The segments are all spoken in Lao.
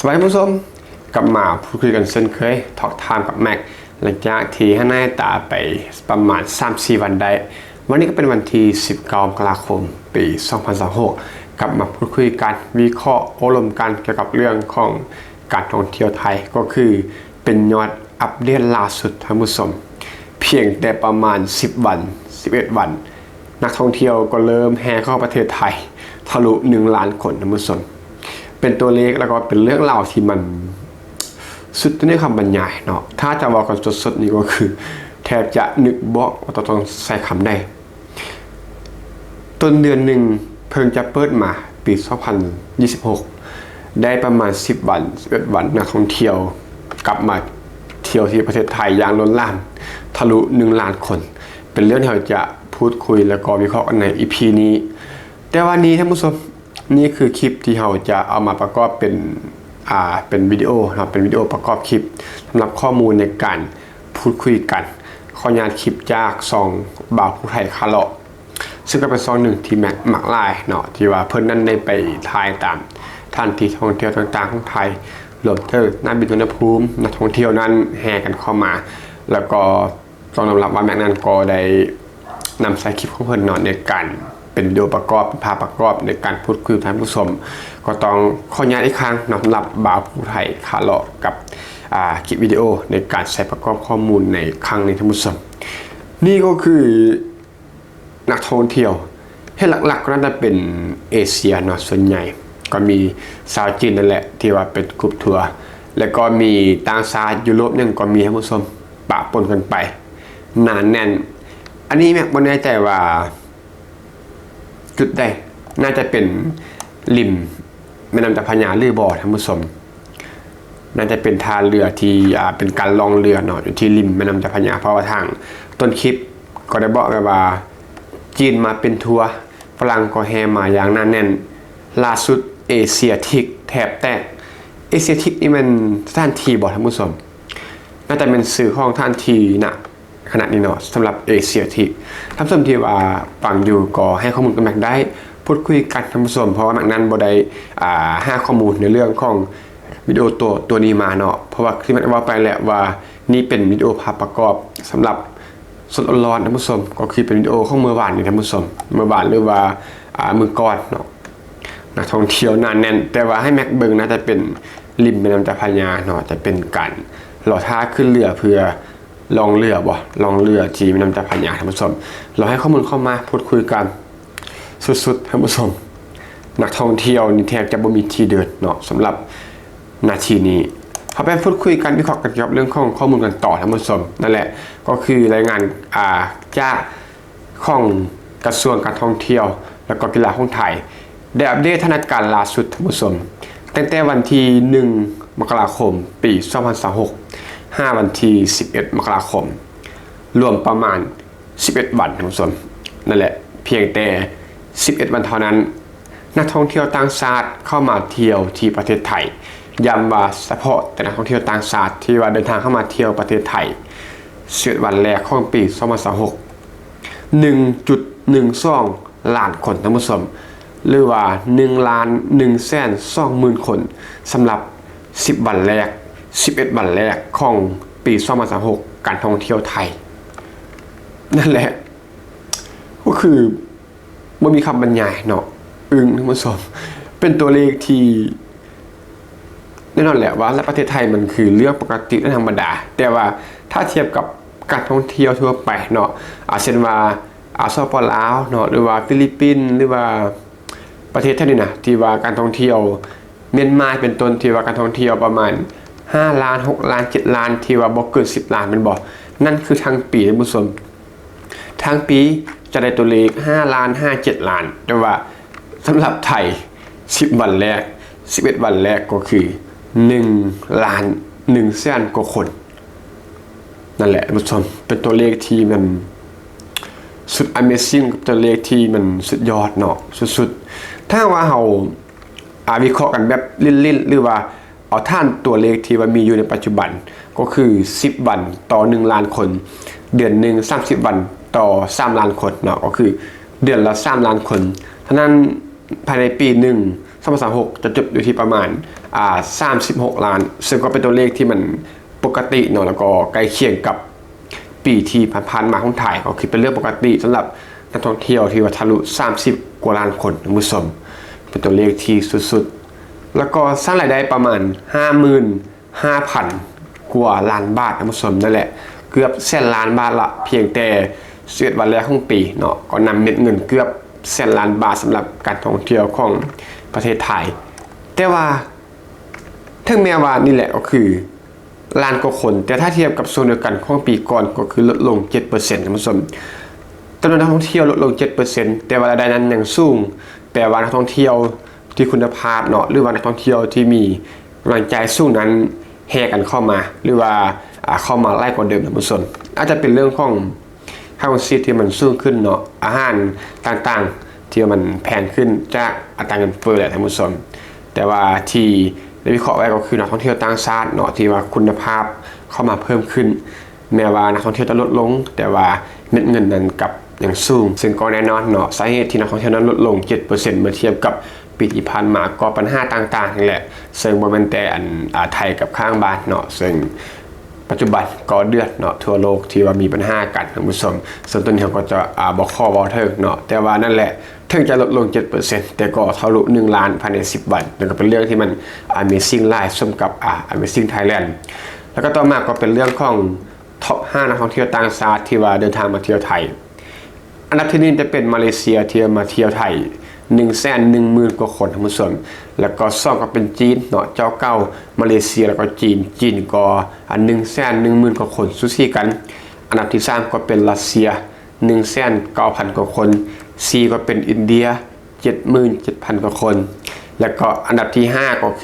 ສະບາຍດີທ່ານຜູ້ຊົມ, ກັບມາພູດຄຸຍກັນເຊັ່ນເຄີຍ Talk Time ກັບແມັກ ຫຼັງຈາກທີ່ຫາຍໜ້າຫາຍຕາໄປປະມານສາມສີ່ວັນໄດ້. ວັນນີ້ກໍເປັນວັນທີສິບເກົ້າ ມະກະລາຄົມ ປີສອງພັນຊາວຫົກ ກັບມາພູດຄຸຍກັນ ວິເຄາະໂອ້ລົມກັນກ່ຽວກັບເລື່ອງຂອງການທ່ອງທ່ຽວໄທ ກໍຄືເປັນຍອດອັບເດດລ່າສຸດ ທ່ານຜູ້ຊົມ. ພຽງແຕ່ປະມານສິບວັນ ສິບເອັດວັນ ນັກທ່ອງທ່ຽວກໍເລີ່ມແຫ່ເຂົ້າປະເທດໄທ ທະລຸໜຶ່ງລ້ານຄົນ ທ່ານຜູ້ຊົມ. ເປັນຕົວເລກ ແລ້ວກໍເປັນເລື່ອງລາວທີ່ມັນສຸດໃນຄຳບັນຍາຍເນາະ. ຖ້າຈະເວົ້າກັນສົດໆນີ້ກໍຄື ແທບຈະນຶກບໍ່ອອກວ່າຕ້ອງໃຊ້ຄຳໃດ. ຕົ້ນເດືອນໜຶ່ງເພິ່ງຈະເປີດມາ ປີສອງພັນຊາວຫົກ ໄດ້ປະມານສິບວັນ ສິບເອັດວັນ ນັກທ່ອງທ່ຽວກັບມາທ່ຽວທີ່ປະເທດໄທຢ່າງລົ້ນຫຼາມ ທະລຸໜຶ່ງລ້ານຄົນ. ເປັນເລື່ອງທີ່ເຮົາຈະພູດຄຸຍ ແລ້ວກໍວິເຄາະກັນໃນ ອີພີ ນີ້. ແຕ່ວ່ານີ້ທ່ານຜູ້ຊົມ, ນີ້ຄືຄລິບທີ່ເຮົາຈະເອົາມາປະກອບເປັນ ອ່າ ເປັນວິດີໂອເນາະ, ເປັນວິດີໂອປະກອບຄລິບສຳລັບຂໍ້ມູນໃນການພູດຄຸຍກັນ. ຂໍອະນຸຍາດຄລິບຈາກຊ່ອງບ່າວຜູ້ໄທຂາເລາະ ຊຶ່ງກໍເປັນຊ່ອງໜຶ່ງທີ່ແມັກມັກຫຼາຍເນາະ, ທີ່ວ່າເພິ່ນນັ້ນໄດ້ໄປຖ່າຍຕາມສະຖານທີ່ທ່ອງທ່ຽວຕ່າງໆຂອງໄທ, ລວມເຖິງສະໜາມບິນສຸວັນນະພູມ, ນັກທ່ອງທ່ຽວນັ້ນແຫ່ກັນເຂົ້າມາ, ແລ້ວກໍຕ້ອງຍອມຮັບວ່າແມັກນັ້ນກໍໄດ້ນຳໃຊ້ຄລິບຂອງເພິ່ນເນາະ ໃນການເປັນວິດີໂອປະກອບ, ເປັນພາບປະກອບໃນການພູດຄຸຍກັບທ່ານຜູ້ຊົມ. ກໍຕ້ອງຂໍອະນຸຍາດອີກຄັ້ງເນາະ ສຳລັບບ່າວຜູ້ໄທຂາເລາະກັບ ອ່າ ຄລິບວິດີໂອໃນການໃຊ້ປະກອບຂໍ້ມູນໃນຄັ້ງນີ້ ທ່ານຜູ້ຊົມ. ນີ້ກໍຄື ນັກທ່ອງທ່ຽວ ເຫດຫຼັກໆກໍໜ້າຈະເປັນເອເຊຍເນາະ, ສ່ວນໃຫຍ່ກໍມີຊາວຈີນນັ້ນແຫຼະທີ່ວ່າເປັນກຣຸບທົວ ແລ້ວກໍມີຕ່າງຊາດ ຢູໂຣບຫຍັງກໍມີ ທ່ານຜູ້ຊົມ, ປະປົນກັນໄປໜາແໜ້ນ. ອັນນີ້ແມັກບໍ່ແນ່ໃຈວ່າຈຸດໃດ, ໜ້າຈະເປັນລິມແມ່ນ້ຳເຈົ້າພະຍາຫຼືບໍ່ ທ່ານຜູ້ຊົມ. ໜ້າຈະເປັນທ່າເຮືອທີ່ ອ່າ ເປັນການລ່ອງເຮືອເນາະ ຢູ່ທີ່ລິມແມ່ນ້ຳເຈົ້າພະຍາ, ເພາະວ່າທາງຕົ້ນຄລິບກໍໄດ້ບອກໄວ້ວ່າ ຈີນມາເປັນທົວ, ຝຣັ່ງກໍແຫ່ມາຢ່າງໜາແໜ້ນ. ລ່າສຸດເອເຊຍທິກແທບແຕກ. ເອເຊຍທິກນີ້ແມ່ນສະຖານທີ່ບໍ່ ທ່ານຜູ້ຊົມ? ໜ້າຈະແມ່ນຊື່ຂອງສະຖານທີ່ນະ ຂະນະນີ້ເນາະ ສຳລັບເອເຊຍທິກ. ທ່ານຜູ້ຊົມທີ່ວ່າຟັງຢູ່ກໍໃຫ້ຂໍ້ມູນກັບແມັກໄດ້, ພູດຄຸຍກັນທ່ານຜູ້ຊົມ, ເພາະວ່າແມັກນັ້ນບໍ່ໄດ້ ອ່າ ຫາຂໍ້ມູນໃນເລື່ອງຂອງວິດີໂອຕົວ ຕົວນີ້ມາເນາະ, ເພາະວ່າຄືແມັກໄດ້ເວົ້າໄປແລ້ວວ່ານີ້ເປັນວິດີໂອພາບປະກອບສຳລັບສົດໆຮ້ອນໆ ທ່ານຜູ້ຊົມ, ກໍຄືເປັນວິດີໂອຂອງມື້ວານນີ້ ທ່ານຜູ້ຊົມ, ມື້ວານ ຫຼືວ່າ ອ່າ ມື້ກ່ອນເນາະ. ນັກທ່ອງທ່ຽວໜາແໜ້ນ, ແຕ່ວ່າໃຫ້ແມັກເບິ່ງໜ້າຈະເປັນລິມແມ່ນ້ຳເຈົ້າພະຍາເນາະ, ຈະເປັນການລໍຖ້າຂຶ້ນເຮືອເພື່ອ ລ່ອງເຮືອບໍ່ ລ່ອງເຮືອທີ່ແມ່ນ້ຳເຈົ້າພະຍາ ທ່ານຜູ້ຊົມ. ລາວໃຫ້ຂໍ້ມູນເຂົ້າມາ ພູດຄຸຍກັນສຸດໆ ທ່ານຜູ້ຊົມ. ນັກທ່ອງທ່ຽວນີ້ແທບຈະບໍ່ມີທີ່ເດີນເນາະ ສຳລັບນາທີນີ້. ເຮົາໄປພູດຄຸຍກັນ ວິເຄາະກັນກ່ຽວກັບເລື່ອງຂອງຂໍ້ມູນກັນຕໍ່ ທ່ານຜູ້ຊົມ. ນັ້ນແຫຼະ ກໍຄືລາຍງານ ອ່າ ຈາກຂອງກະຊວງການທ່ອງທ່ຽວ ແລ້ວກໍກິລາຂອງໄທ ໄດ້ອັບເດດສະຖານະການລ່າສຸດ ທ່ານຜູ້ຊົມ, ຕັ້ງແຕ່ວັນທີໜຶ່ງ ມະກະລາຄົມ ປີສອງພັນຊາວຫົກ ຫາວັນທີສິບເອັດ ມະກະລາຄົມ, ລວມປະມານສິບເອັດວັນ ທ່ານຜູ້ຊົມ. ນັ້ນແຫຼະ ພຽງແຕ່ສິບເອັດວັນເທົ່ານັ້ນ ນັກທ່ອງທ່ຽວຕ່າງຊາດເຂົ້າມາທ່ຽວທີ່ປະເທດໄທ, ຢ້ຳວ່າສະເພາະແຕ່ນັກທ່ອງທ່ຽວຕ່າງຊາດທີ່ວ່າເດີນທາງເຂົ້າມາທ່ຽວປະເທດໄທ ສິບເອັດວັນແລກຂອງປີສອງພັນຊາວຫົກ ໜຶ່ງຈຸດໜຶ່ງສອງລ້ານຄົນ ທ່ານຜູ້ຊົມ, ຫຼືວ່າໜຶ່ງລ້ານໜຶ່ງແສນສອງໝື່ນຄົນ ສຳລັບສິບວັນແລກ ສິບເອັດວັນແລກຂອງປີສອງພັນຊາວຫົກ ການທ່ອງທ່ຽວໄທ. ນັ້ນແຫຼະ ກໍຄືບໍ່ມີຄຳບັນຍາຍເນາະ, ອຶ້ງ ທ່ານຜູ້ຊົມ. ເປັນຕົວເລກທີ່ ແນ່ນອນແຫຼະວ່າ ໃນປະເທດໄທມັນຄືເລື່ອງປົກກະຕິ ເລື່ອງທຳມະດາ, ແຕ່ວ່າຖ້າທຽບກັບການທ່ອງທ່ຽວທົ່ວໄປເນາະ ອາ ເຊັ່ນວ່າ ອາ ສປປ ລາວເນາະ ຫຼືວ່າຟີລິບປິນ ຫຼືວ່າປະເທດແຖວນີ້ນະ ທີ່ວ່າການທ່ອງທ່ຽວ ມຽນມາເປັນຕົ້ນ ທີ່ວ່າການທ່ອງທ່ຽວປະມານຫ້າລ້ານ ຫົກລ້ານ ເຈັດລ້ານ ທີ່ວ່າບໍ່ເກີນສິບລ້ານ ແມ່ນບໍ່? ນັ້ນຄືທັງປີ ທ່ານຜູ້ຊົມ. ທັງປີຈະໄດ້ຕົວເລກຫ້າລ້ານ ຫາ ເຈັດລ້ານ, ແຕ່ວ່າສຳລັບໄທ ສິບວັນແລກ ສິບເອັດວັນແລກກໍຄືໜຶ່ງລ້ານໜຶ່ງແສນກວ່າຄົນ. ນັ້ນແຫຼະທ່ານຜູ້ຊົມ, ເປັນຕົວເລກທີ່ມັນສຸດ amazing ກັບຕົວເລກທີ່ມັນສຸດຍອດເນາະ ສຸດໆ. ຖ້າຫາກວ່າເຮົາ ອາ ວິເຄາະກັນແບບຫຼິ້ນໆ ຫຼືວ່າ ເອົາຖານຕົວເລກທີ່ວ່າມີຢູ່ໃນປັດຈຸບັນ ກໍຄືສິບວັນຕໍ່ໜຶ່ງລ້ານຄົນ, ເດືອນໜຶ່ງສາມສິບວັນຕໍ່ສາມລ້ານຄົນເນາະ, ກໍຄືເດືອນລະສາມລ້ານຄົນ. ສະນັ້ນ ພາຍໃນປີໜຶ່ງ ສອງພັນຊາວຫົກ ຈະຈົບຢູ່ທີ່ປະມານ ອ່າ ສາມສິບຫົກລ້ານ ເຊິ່ງກໍເປັນຕົວເລກທີ່ມັນປົກກະຕິເນາະ ແລ້ວກໍໃກ້ຄຽງກັບປີທີ່ຜ່ານໆມາຂອງໄທ ກໍຄືເປັນເລື່ອງປົກກະຕິສຳລັບນັກທ່ອງທ່ຽວທີ່ວ່າທະລຸສາມສິບກວ່າລ້ານຄົນ ທ່ານຜູ້ຊົມ ເປັນຕົວເລກທີ່ສຸດໆ ແລ້ວກໍສ້າງລາຍໄດ້ປະມານຫ້າໝື່ນ ຫ້າພັນກວ່າລ້ານບາດ ທ່ານຜູ້ຊົມ ນັ້ນແຫຼະ ເກືອບແສນລ້ານບາດລະ ພຽງແຕ່ສິບເອັດວັນແລກຂອງປີເນາະ ກໍນຳເມັດເງິນເກືອບແສນລ້ານບາດ ສຳລັບການທ່ອງທ່ຽວຂອງປະເທດໄທ. ແຕ່ວ່າເຖິງແມ່ນວ່ານີ້ແຫຼະກໍຄືລ້ານກວ່າຄົນ ແຕ່ຖ້າທຽບກັບຊ່ວງດຽວກັນຂອງປີກ່ອນ ກໍຄືລົດລົງເຈັດເປີເຊັນ ທ່ານຜູ້ຊົມ. ຈຳນວນນັກທ່ອງທ່ຽວລົດລົງເຈັດເປີເຊັນ ແຕ່ວ່າລາຍໄດ້ນັ້ນຍັງສູງ ແປວ່ານັກທ່ອງທ່ຽວ ທີ່ຄຸນນະພາບເນາະ ຫຼືວ່ານັກທ່ອງທ່ຽວທີ່ມີກຳລັງຈ່າຍສູງນັ້ນແຫ່ກັນເຂົ້າມາ ຫຼືວ່າ ອ່າ ເຂົ້າມາຫຼາຍກວ່າເດີມ ທ່ານຜູ້ຊົມ. ອາດຈະເປັນເລື່ອງຂອງຄ່າຄອງຊີບທີ່ມັນສູງຂຶ້ນເນາະ ອາຫານຕ່າງໆທີ່ວ່າມັນແພງຂຶ້ນຈາກອັດຕາເງິນເຟີ້ແຫຼະ ທ່ານຜູ້ຊົມ. ແຕ່ວ່າທີ່ໄດ້ວິເຄາະໄວ້ກໍຄືນັກທ່ອງທ່ຽວຕ່າງຊາດເນາະ ທີ່ວ່າຄຸນນະພາບເຂົ້າມາເພີ່ມຂຶ້ນ ແມ້ວ່ານັກທ່ອງທ່ຽວຈະລົດລົງ ແຕ່ວ່າເມັດເງິນນັ້ນກັບຍັງສູງ ເຊິ່ງກໍແນ່ນອນເນາະ ສາເຫດທີ່ນັກທ່ອງທ່ຽວນັ້ນລົດລົງເຈັດເປີເຊັນ ເມື່ອທຽບກັບປີທີ່ຜ່ານມາ ກໍບັນຫາຕ່າງໆນີ້ແຫຼະ ເຊິ່ງບໍ່ແມ່ນແຕ່ອັນ ອ່າ ໄທກັບຂ້າງບ້ານເນາະ ເຊິ່ງປັດຈຸບັນກໍເດືອດເນາະ ທົ່ວໂລກທີ່ວ່າມີບັນຫາກັນ ທ່ານຜູ້ຊົມ. ເຊິ່ງຕົວນີ້ເຮົາກໍຈະ ອ່າ ບໍ່ຂໍເວົ້າເຖິງເນາະ ແຕ່ວ່ານັ້ນແຫຼະ ເຖິງຈະລົດລົງເຈັດເປີເຊັນ ແຕ່ກໍທະລຸໜຶ່ງລ້ານພາຍໃນສິບວັນ ແລ້ວກໍເປັນເລື່ອງທີ່ມັນ Amazing ຫຼາຍ ສົມກັບ ອ່າ Amazing Thailand. ແລ້ວກໍຕໍ່ມາກໍເປັນເລື່ອງຂອງ ທັອບຫ້ານັກທ່ອງທ່ຽວຕ່າງຊາດທີ່ວ່າເດີນທາງມາທ່ຽວໄທ. ອັນດັບທີໜຶ່ງຈະເປັນມາເລເຊຍ ທີ່ມາທ່ຽວໄທໜຶ່ງແສນໜຶ່ງໝື່ນກວ່າຄົນ ທ່ານຜູ້ຊົມ. ແລ້ວກໍສອງກໍເປັນຈີນເນາະ ເຈົ້າເກົ່າມາເລເຊຍ ແລ້ວກໍຈີນ ຈີນກໍ ອ່າ ໜຶ່ງແສນໜຶ່ງໝື່ນກວ່າຄົນສູສີກັນ. ອັນດັບທີສາມກໍເປັນຣັດເຊຍ ໜຶ່ງແສນເກົ້າພັນກວ່າຄົນ. ສີ່ກໍເປັນອິນເດຍ ເຈັດໝື່ນເຈັດພັນກວ່າຄົນ ແລ້ວກໍອັນດັບທີຫ້າກໍຄ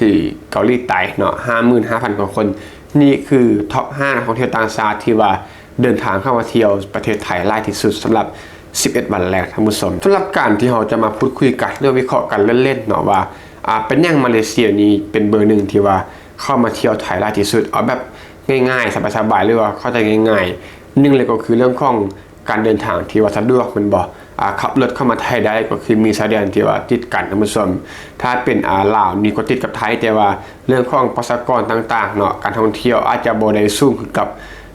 ືເກົາຫຼີໃຕ້ເນາະ ຫ້າໝື່ນຫ້າພັນກວ່າຄົນ. ນີ້ຄືທັອບຫ້ານັກທ່ອງທ່ຽວຕ່າງຊາດທີ່ວ່າເດີນທາງເຂົ້າມາທ່ຽວປະເທດໄທຫຼາຍທີ່ສຸດສຳລັບສິບເອັດວັນແລກ ທ່ານຜູ້ຊົມ. ສຳລັບການທີ່ເຮົາຈະມາພູດຄຸຍກັນ ຫຼື ວິເຄາະກັນເລ່ນໆເນາະວ່າ ອ່າ ເປັນຫຍັງມາເລເຊຍນີ້ເປັນເບີໜຶ່ງທີ່ວ່າເຂົ້າມາທ່ຽວໄທຫຼາຍທີ່ສຸດ ເອົາແບບງ່າຍໆ ສະບາຍໆ ຫຼືວ່າເຂົ້າໃຈງ່າຍໆ. ໜຶ່ງເລີຍກໍຄືເລື່ອງຂອງ ການເດີນທາງທີ່ວ່າສະດວກແມ່ນບໍ່? ອາ ຂັບລົດເຂົ້າມາໄທໄດ້ ກໍຄືມີຊາຍແດນທີ່ວ່າຕິດກັນ ທ່ານຜູ້ຊົມ. ຖ້າເປັນ ອາ ລາວນີ້ກໍຕິດກັບໄທ ແຕ່ວ່າເລື່ອງຂອງປະຊາກອນຕ່າງໆເນາະ ການທ່ອງທ່ຽວອາດຈະບໍ່ໄດ້ສູງຄືກັບ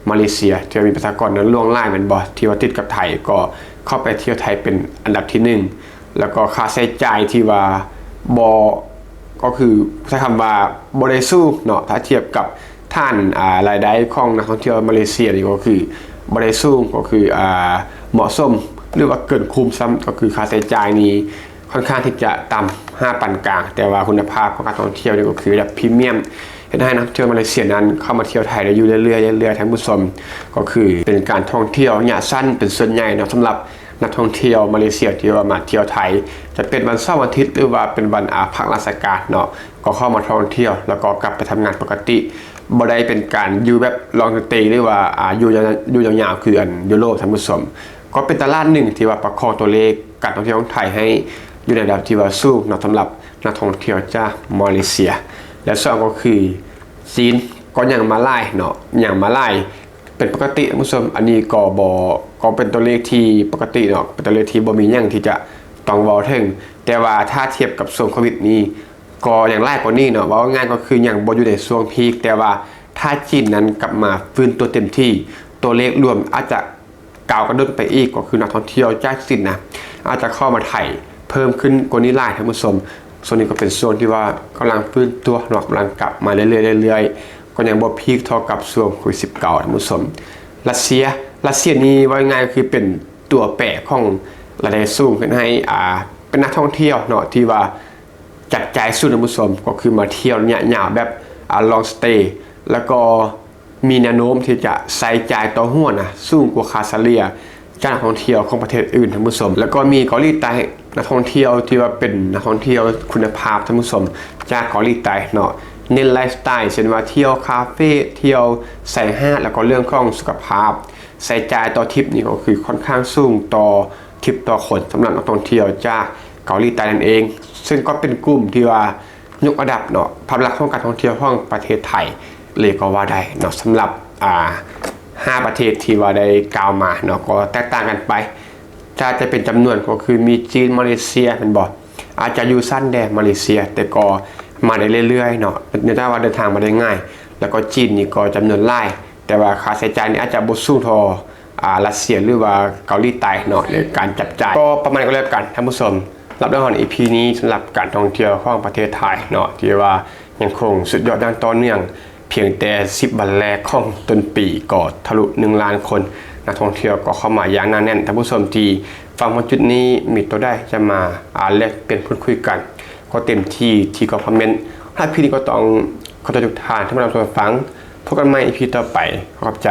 ມາເລເຊຍ ທີ່ວ່າມີປະຊາກອນນັ້ນຫຼວງຫຼາຍແມ່ນບໍ່? ທີ່ວ່າຕິດກັບໄທ ກໍເຂົ້າໄປທ່ຽວໄທເປັນອັນດັບທີໜຶ່ງ ແລ້ວກໍຄ່າໃຊ້ຈ່າຍທີ່ວ່າບໍ່ ກໍຄືໃຊ້ຄຳວ່າບໍ່ໄດ້ສູງເນາະ ຖ້າທຽບກັບ ຖານ ອາ ລາຍໄດ້ຂອງນັກທ່ອງທ່ຽວມາເລເຊຍນີ້ກໍຄືບໍ່ໄດ້ສູງ ກໍຄື ອາ ເໝາະສົມ ຫຼືວ່າເກີນຄຸ້ມຊ້ຳ ກໍຄືຄ່າໃຊ້ຈ່າຍນີ້ຄ່ອນຂ້າງທີ່ຈະຕ່ຳຫາປານກາງ ແຕ່ວ່າຄຸນນະພາບຂອງການທ່ອງທ່ຽວນີ້ກໍຄືລະດັບພຣີມຽມ ເຮັດໃຫ້ນັກທ່ອງທ່ຽວມາເລເຊຍນັ້ນເຂົ້າມາທ່ຽວໄທໄດ້ຢູ່ເລື້ອຍໆ ເລື້ອຍໆ ທ່ານຜູ້ຊົມ. ກໍຄືເປັນການທ່ອງທ່ຽວໄລຍະສັ້ນເປັນສ່ວນໃຫຍ່ເນາະ ສຳລັບນັກທ່ອງທ່ຽວມາເລເຊຍທີ່ວ່າມາທ່ຽວໄທ ຈະເປັນວັນເສົາວັນອາທິດ ຫຼືວ່າເປັນວັນ ອາ ພັກລາຊະການເນາະ ກໍເຂົ້າມາທ່ອງທ່ຽວ ແລ້ວກໍກັບໄປທຳງານປົກກະຕິ ບໍ່ໄດ້ເປັນການຢູ່ແບບລອງສະເຕ ຫຼືວ່າ ອາ ຢູ່ຍາວ ຢູ່ຍາວໆ ຄືອັນຢູໂຣບ ທ່ານຜູ້ຊົມ. ກໍເປັນຕະຫຼາດໜຶ່ງທີ່ວ່າປະຄອງຕົວເລກການທ່ອງທ່ຽວຂອງໄທໃຫ້ຢູ່ໃນລະດັບທີ່ວ່າສູງເນາະ ສຳລັບນັກທ່ອງທ່ຽວຈາກມາເລເຊຍ ແລະ ສອງກໍຄືຈີນ ກໍຍັງມາຫຼາຍເນາະ ຍັງມາຫຼາຍ ເປັນປົກກະຕິ ທ່ານຜູ້ຊົມ. ອັນນີ້ກໍບໍ່ ກໍເປັນຕົວເລກທີ່ປົກກະຕິເນາະ ເປັນຕົວເລກທີ່ບໍ່ມີຫຍັງທີ່ຈະຕ້ອງເວົ້າເຖິງ ແຕ່ວ່າຖ້າທຽບກັບຊ່ວງໂຄວິດນີ້ ກໍຍັງຫຼາຍກວ່ານີ້ເນາະ ເວົ້າງ່າຍໆ ກໍຄືຍັງບໍ່ຢູ່ໃນຊ່ວງພີກ ແຕ່ວ່າຖ້າຈີນນັ້ນກັບມາຟື້ນຕົວເຕັມທີ່ ຕົວເລກລວມອາດຈະກ້າວກະໂດດໄປອີກ ກໍຄືນັກທ່ອງທ່ຽວຈາກຈີນນະ ອາດຈະເຂົ້າມາໄທເພີ່ມຂຶ້ນກວ່ານີ້ຫຼາຍ ທ່ານຜູ້ຊົມ. ຊ່ວງນີ້ກໍເປັນຊ່ວງທີ່ວ່າກຳລັງຟື້ນຕົວເນາະ ກຳລັງກັບມາເລື້ອຍໆ ເລື້ອຍໆ ກໍຍັງບໍ່ພີກເທົ່າກັບຊ່ວງໂຄວິດສິບເກົ້າ ທ່ານຜູ້ຊົມ. ຣັດເຊຍ ຣັດເຊຍນີ້ເວົ້າງ່າຍໆ ກໍຄືເປັນຕົວແປຂອງລາຍໄດ້ສູງ ເຮັດໃຫ້ ອາ ເປັນນັກທ່ອງທ່ຽວເນາະ ທີ່ວ່າ ຈັບຈ່າຍສູງ ທ່ານຜູ້ຊົມ ກໍຄືມາທ່ຽວໄລຍະຍາວແບບ ອາ ລອງສະເຕ ແລ້ວກໍມີແນວໂນ້ມທີ່ຈະໃຊ້ຈ່າຍຕໍ່ຫົວນະ ສູງກວ່າຄ່າສະເລ່ຍຈາກນັກທ່ອງທ່ຽວຂອງປະເທດອື່ນ ທ່ານຜູ້ຊົມ. ແລ້ວກໍມີເກົາຫຼີໃຕ້ ນັກທ່ອງທ່ຽວທີ່ວ່າເປັນນັກທ່ອງທ່ຽວຄຸນນະພາບ ທ່ານຜູ້ຊົມ ຈາກເກົາຫຼີໃຕ້ເນາະ ເນັ້ນໄລຟ໌ສະໄຕ ເຊັ່ນວ່າທ່ຽວຄາເຟ ທ່ຽວຊາຍຫາດ ແລ້ວກໍເລື່ອງຂອງສຸຂະພາບ ໃຊ້ຈ່າຍຕໍ່ທຣິບນີ້ກໍຄືຄ່ອນຂ້າງສູງຕໍ່ທຣິບຕໍ່ຄົນ ສຳລັບນັກທ່ອງທ່ຽວຈາກເກົາຫຼີໃຕ້ນັ້ນເອງ ເຊິ່ງກໍເປັນກຸ່ມທີ່ວ່າຍົກລະດັບເນາະ ພາບລັກຂອງການທ່ອງທ່ຽວຂອງປະເທດໄທເລີຍກໍວ່າໄດ້ເນາະ ສຳລັບ ອາ ຫ້າປະເທດທີ່ວ່າໄດ້ກ່າວມາເນາະ ກໍແຕກຕ່າງກັນໄປ ຖ້າຈະເປັນຈຳນວນກໍຄືມີຈີນ ມາເລເຊຍ ແມ່ນບໍ່? ອາດຈະຢູ່ຊັ້ນແດ່ມາເລເຊຍ ແຕ່ກໍ ມາໄດ້ເລື້ອຍໆເນາະ ເນື່ອງຈາກວ່າເດີນທາງມາໄດ້ງ່າຍ ແລ້ວກໍຈີນນີ້ກໍຈຳນວນຫຼາຍ ແຕ່ວ່າຄ່າໃຊ້ຈ່າຍນີ້ອາດຈະບໍ່ສູງເທົ່າ ອ່າ ຣັດເຊຍ ຫຼືວ່າເກົາຫຼີໃຕ້ເນາະ ໃນການຈັບຈ່າຍ. ກໍປະມານນີ້ກໍແລ້ວກັນທ່ານຜູ້ຊົມ ສຳລັບເລື່ອງຂອງ ອີພີ ນີ້ ສຳລັບການທ່ອງທ່ຽວຂອງປະເທດໄທເນາະ ທີ່ວ່າຍັງຄົງສຸດຍອດຢ່າງຕໍ່ເນື່ອງ. ພຽງແຕ່ສິບວັນແລກຂອງຕົ້ນປີກໍທະລຸໜຶ່ງລ້ານຄົນ, ນັກທ່ອງທ່ຽວກໍເຂົ້າມາຢ່າງໜາແໜ້ນ. ທ່ານຜູ້ຊົມທີ່ຟັງມາຈຸດນີ້ ມີໂຕໃດຈະມາ ອ່າ ແລກປ່ຽນພູດຄຸຍກັນ ກໍເຕັມທີ່ທີ່ຄອມເມັນ. ສຳລັບ ອີພີ ນີ້ກໍຕ້ອງຂໍໂທດທຸກທ່ານທີ່ມາຮັບຊົມຟັງ. ພົບກັນໃໝ່ ອີພີ ຕໍ່ໄປ. ຂອບໃຈ.